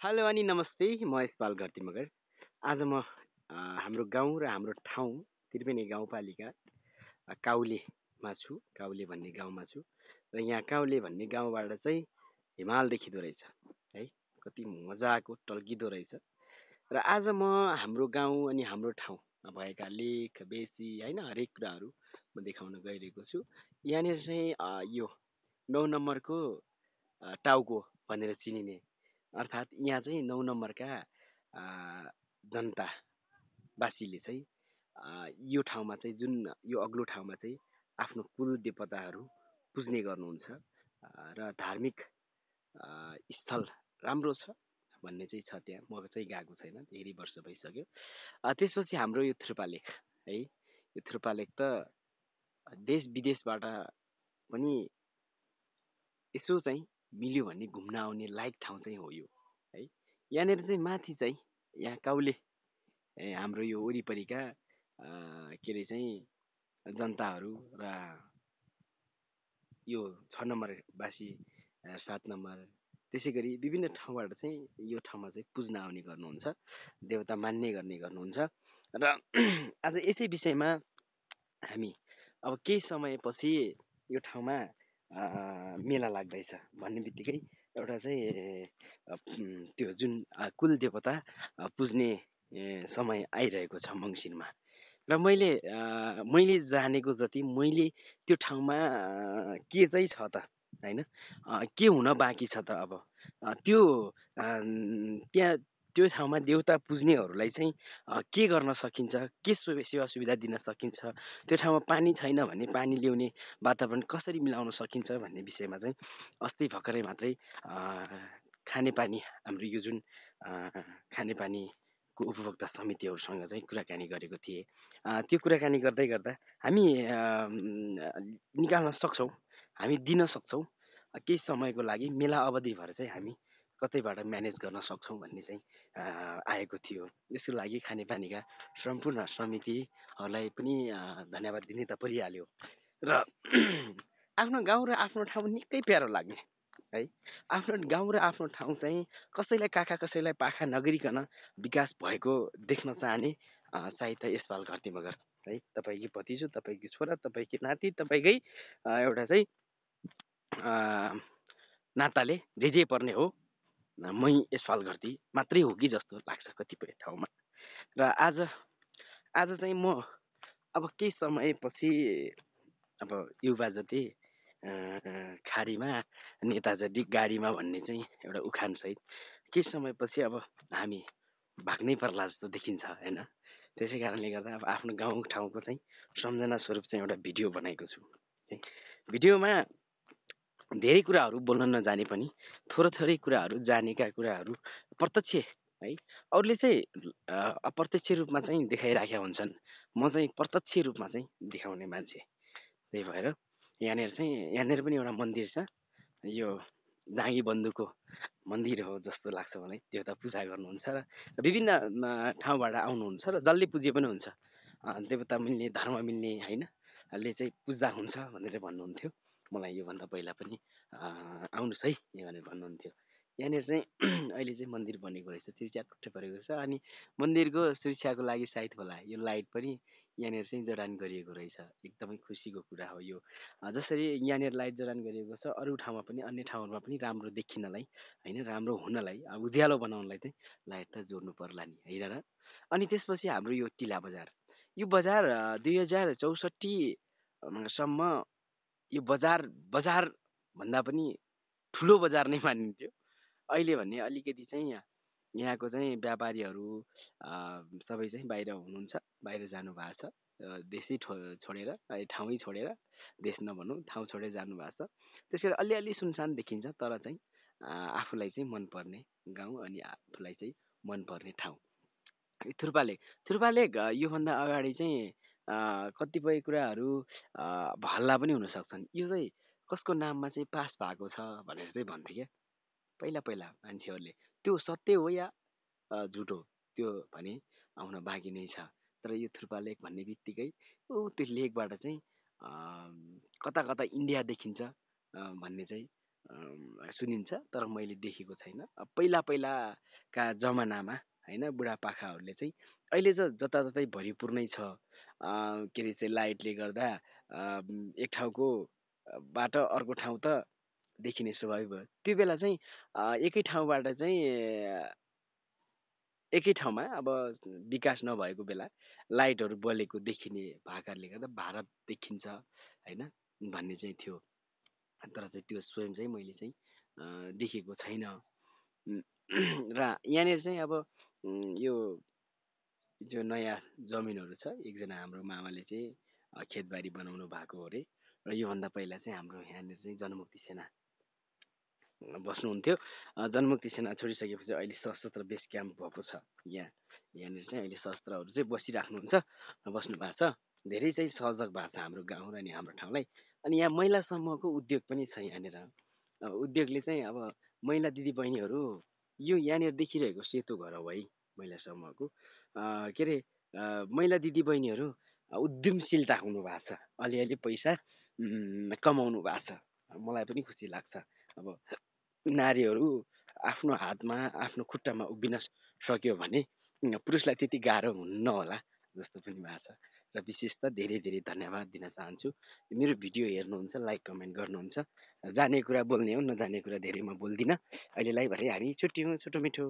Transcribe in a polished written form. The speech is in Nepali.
हेलो अनि नमस्ते, म यसपाल घरती मगर। आज म हाम्रो गाउँ र हाम्रो ठाउँ त्रिवेणी गाउँपालिका काउलेमा छु। काउले भन्ने गाउँमा छु र यहाँ काउले भन्ने गाउँबाट चाहिँ हिमाल देखिँदो रहेछ है। कति मजाको टल्किँदो रहेछ। र आज म हाम्रो गाउँ अनि हाम्रो ठाउँमा भएका लेख बेसी होइन हरेक कुराहरू म देखाउन गइरहेको छु। यहाँनिर चाहिँ यो 9 नम्बरको टाउको भनेर चिनिने अर्थात् यहाँ चाहिँ 9 नम्बरका जनतावासीले चाहिँ यो ठाउँमा चाहिँ जुन यो अग्लो ठाउँमा चाहिँ आफ्नो कुल देवताहरू पुज्ने गर्नुहुन्छ र धार्मिक स्थल राम्रो छ भन्ने चाहिँ छ। त्यहाँ म चाहिँ गएको छैन, धेरै वर्ष भइसक्यो। त्यसपछि हाम्रो यो थ्रुपालेक है, यो थ्रुपालेक त देश विदेशबाट पनि यसो चाहिँ मिल्यो भने घुम्न आउने लायक ठाउँ चाहिँ हो यो है। यहाँनिर चाहिँ माथि चाहिँ यहाँ काउले हाम्रो यो वरिपरिका के अरे चाहिँ जनताहरू र यो 6 नम्बरवासी 7 नम्बर त्यसै गरी विभिन्न ठाउँबाट चाहिँ यो ठाउँमा चाहिँ पुज्न आउने गर्नुहुन्छ, देवता मान्ने गर्ने गर्नुहुन्छ। र आज यसै विषयमा हामी अब केही समयपछि यो ठाउँमा मेला लाग्दैछ भन्ने बित्तिकै एउटा चाहिँ त्यो जुन कुल देवता पुज्ने समय आइरहेको छ मङ्सिरमा। र मैले जानेको जति मैले त्यो ठाउँमा के चाहिँ छ त होइन, के हुन बाँकी छ त अब त्यो त्यहाँ त्यो ठाउँमा देउता पुज्नेहरूलाई चाहिँ के गर्न सकिन्छ, के सेवा सुविधा दिन सकिन्छ, त्यो ठाउँमा पानी छैन भने पानी ल्याउने वातावरण कसरी मिलाउन सकिन्छ भन्ने विषयमा चाहिँ अस्ति भर्खरै मात्रै खानेपानी हाम्रो यो जुन खानेपानीको उपभोक्ता समितिहरूसँग चाहिँ कुराकानी गरेको थिएँ। त्यो कुराकानी गर्दै गर्दा हामी निकाल्न सक्छौँ, हामी दिन सक्छौँ केही समयको लागि मेला अवधि भएर चाहिँ हामी कतैबाट म्यानेज गर्न सक्छौँ भन्ने चाहिँ आएको थियो। यसको लागि खानेपानीका सम्पूर्ण समितिहरूलाई पनि धन्यवाद दिनै त परिहाल्यो। र आफ्नो गाउँ र आफ्नो ठाउँ निकै प्यारो लाग्ने है। आफ्नो गाउँ र आफ्नो ठाउँ चाहिँ कसैलाई काखा कसैलाई पाखा नगरिकन विकास भएको देख्न चाहने सायद यसपाल घरती मगर है। तपाईँकी भतिजो, तपाईँकी छोरा, तपाईँकी नाति, तपाईँकै एउटा चाहिँ नाताले जे पर्ने हो मै यसपाल घरती मात्रै हो कि जस्तो लाग्छ कतिपय ठाउँमा। र आज चाहिँ म अब केही समयपछि अब युवा जति खाडीमा नेता जति गाडीमा भन्ने चाहिँ एउटा उखानसहित केही समयपछि अब हामी भाग्नै पर्ला जस्तो देखिन्छ होइन। त्यसै कारणले गर्दा अब आफ्नो गाउँ ठाउँको चाहिँ सम्झना स्वरूप चाहिँ एउटा भिडियो बनाएको छु। भिडियोमा धेरै कुराहरू बोल्न नजाने पनि थोरै कुराहरू जानेका कुराहरू प्रत्यक्ष है, अरूले चाहिँ अप्रत्यक्ष रूपमा चाहिँ देखाइराखेका हुन्छन्, म चाहिँ प्रत्यक्ष रूपमा चाहिँ देखाउने मान्छे। त्यही भएर यहाँनिर पनि एउटा मन्दिर छ, यो जाँगी बन्धुको मन्दिर हो जस्तो लाग्छ मलाई। देउता पूजा गर्नुहुन्छ र विभिन्न ठाउँबाट आउनुहुन्छ र जसले पुजे पनि हुन्छ, देवता मिल्ने धर्म मिल्ने होइन ले चाहिँ पूजा हुन्छ भनेर भन्नुहुन्थ्यो मलाई योभन्दा पहिला पनि। आउनुहोस् है भनेर भन्नुहुन्थ्यो। यहाँनिर चाहिँ अहिले चाहिँ मन्दिर बनेको रहेछ, सुरक्षा टुट्टै परेको छ। अनि मन्दिरको सुरक्षाको लागि सायद होला यो लाइट पनि यहाँनिर चाहिँ जडान गरिएको रहेछ। एकदमै खुसीको कुरा हो यो। जसरी यहाँनिर लाइट जडान गरिएको छ, अरू ठाउँमा पनि अन्य ठाउँहरूमा पनि राम्रो देखिनलाई होइन, राम्रो हुनलाई उज्यालो बनाउनलाई चाहिँ लाइट त जोड्नु पर्ला नि होइन र। अनि त्यसपछि हाम्रो यो टिला बजार, यो बजार 2064 सम्म यो बजार भन्दा पनि ठुलो बजार नै मानिन्थ्यो। अहिले भने अलिकति चाहिँ यहाँको चाहिँ व्यापारीहरू सबै चाहिँ बाहिर हुनुहुन्छ, बाहिर जानुभएको छ। देशै छोडेर ठाउँै छोडेर, देश नभनौँ ठाउँ छोडेर जानुभएको छ। त्यसरी अलिअलि सुनसान देखिन्छ, तर चाहिँ आफूलाई चाहिँ मनपर्ने गाउँ अनि आफूलाई चाहिँ मनपर्ने ठाउँ थुर्पालेक योभन्दा अगाडि चाहिँ कतिपय कुराहरू हल्ला पनि हुन सक्छन्। यो चाहिँ कसको नाममा चाहिँ पास भएको छ भनेर चाहिँ भन्थे क्या पहिला मान्छेहरूले। त्यो सत्य हो या झुटो त्यो भने आउन बाँकी नै छ। तर यो थुर्पालेक भन्ने बित्तिकै त्यो लेकबाट चाहिँ कता कता इन्डिया देखिन्छ भन्ने चाहिँ सुनिन्छ, तर मैले देखेको छैन। पहिला का जमानामा होइन बुढापाकाहरूले चाहिँ अहिले त जताततै भरिपूर्णै छ के अरे चाहिँ लाइटले गर्दा एक ठाउँको बाट अर्को ठाउँ त देखिने स्वाभाविक भयो त्यो बेला चाहिँ एकै ठाउँबाट चाहिँ एकै ठाउँमा अब विकास नभएको बेला लाइटहरू बलेको देखिने भएकाले गर्दा भारत देखिन्छ होइन भन्ने चाहिँ थियो तर चाहिँ त्यो स्वयं चाहिँ मैले चाहिँ देखेको छैन र यहाँनिर चाहिँ अब यो जो नयाँ जमिनहरू छ एकजना हाम्रो मामाले चाहिँ खेतबारी बनाउनु भएको हो अरे र योभन्दा पहिला चाहिँ हाम्रो यहाँनिर चाहिँ जनमुक्ति सेना बस्नुहुन्थ्यो जनमुक्ति सेना छोडिसकेपछि अहिले सशस्त्र बेस क्याम्प भएको छ यहाँनिर चाहिँ अहिले शस्त्रहरू चाहिँ बसिराख्नुहुन्छ बस्नु भएको छ धेरै चाहिँ सहयोग भएको छ हाम्रो गाउँ र नि हाम्रो ठाउँलाई अनि यहाँ महिला समूहको उद्योग पनि छ यहाँनिर उद्योगले चाहिँ अब महिला दिदीबहिनीहरू यो यहाँनिर देखिरहेको सेतो घर हो है महिला समूहको के अरे महिला दिदीबहिनीहरू उद्यमशीलता हुनु भएको छ अलिअलि पैसा कमाउनु भएको छ मलाई पनि खुसी लाग्छ अब नारीहरू आफ्नो हातमा आफ्नो खुट्टामा उभिन सक्यो भने पुरुषलाई त्यति गाह्रो हुन्न होला जस्तो पनि भएको छ र विशेष त धेरै धेरै धन्यवाद दिन चाहन्छु मेरो भिडियो हेर्नुहुन्छ लाइक कमेन्ट गर्नुहुन्छ जाने कुरा बोल्ने हो नजाने कुरा धेरै म बोल्दिनँ अहिलेलाई भने हामी छुट्यौँ छोटो मिठो